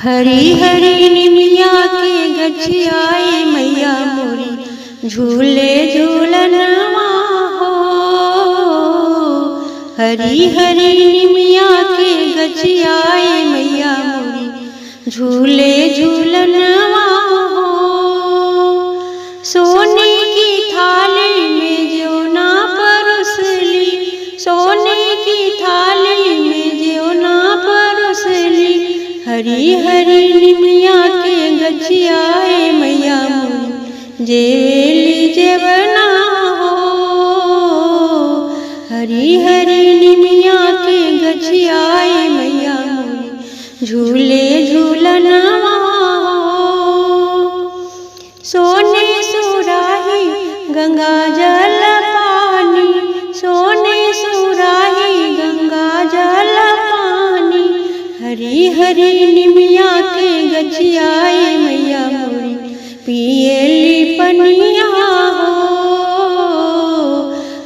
हरी हरी निमिया के गछियाए मैया मोरी झूले झूलनवा हो। हरी हरी निमिया के गछियाए मैया मोरी झूले झूलनवा हो। सोने की थाली में जो ना परोसली, सोने की थाली में जो ना परोसली, हरी हरी निमिया के गछियाए मैया मोरी जेली जेवना हो। हरी हरी निमिया के गछियाए मैया मोरी झूले झूलनवा हो। सोने सुराही गंगा जल पानी, सोने सुराही गंगा जल पानी, हरी हरी निमिया के गछियाए मैया मोरी पियली पनिया हो।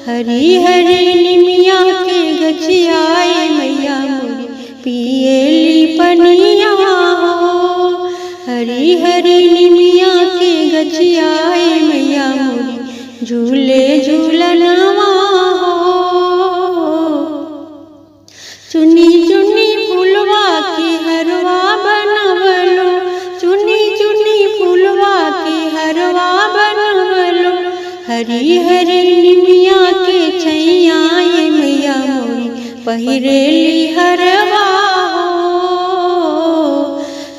हरी हरी निमिया के गछियाए मैया मोरी पियली पनिया हो। हरी हरी निमिया के गछियाए मैया मोरी झूले झूलनवा हो। चुनी चुनी फूलवा के हरवा बनवलो, चुनी चुनी फूलवा के हरवा बनवलो, हरी हरी निमिया के छैया मैया मोरी पहिरेली हरवा हो।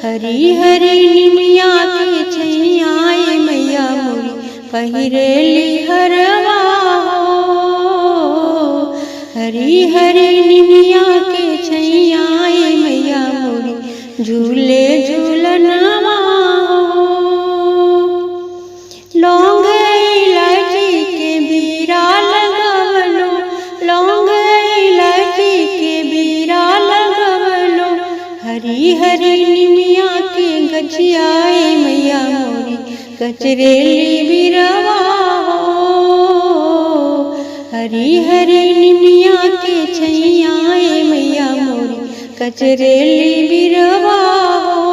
हरी हरी निमिया के छैया मैया मोरी पहिरेली हरवा हो। हरी हरी निमिया के छैया मैया मोरी झूले झूलनवा हो। लौंग इलायची के बीरा लगवलो, लौंग इलायची के बीरा लगवलो, हरी हरी निमिया के गछियाए मैया मोरी कचरेली बिरवा हो। हरी हरी निमिया के छैया मैया मोरी कचरेली बिरवा हो।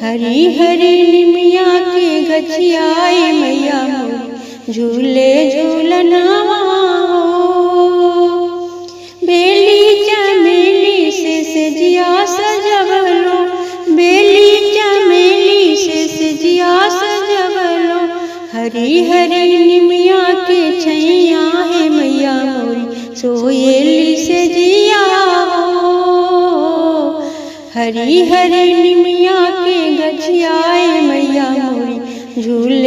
हरी हरी निमिया के गछियाए मैया मोरी झूले झूलनवा हो। बेली चमेली से सजिया सजवलो, बेली चमेली से सजिया सजवलो, हरी हरी निमिया के छैया है मैया मोरी सोएली से जिया हो। हरी हरी निमिया के गछियाए मैया मोरी झूले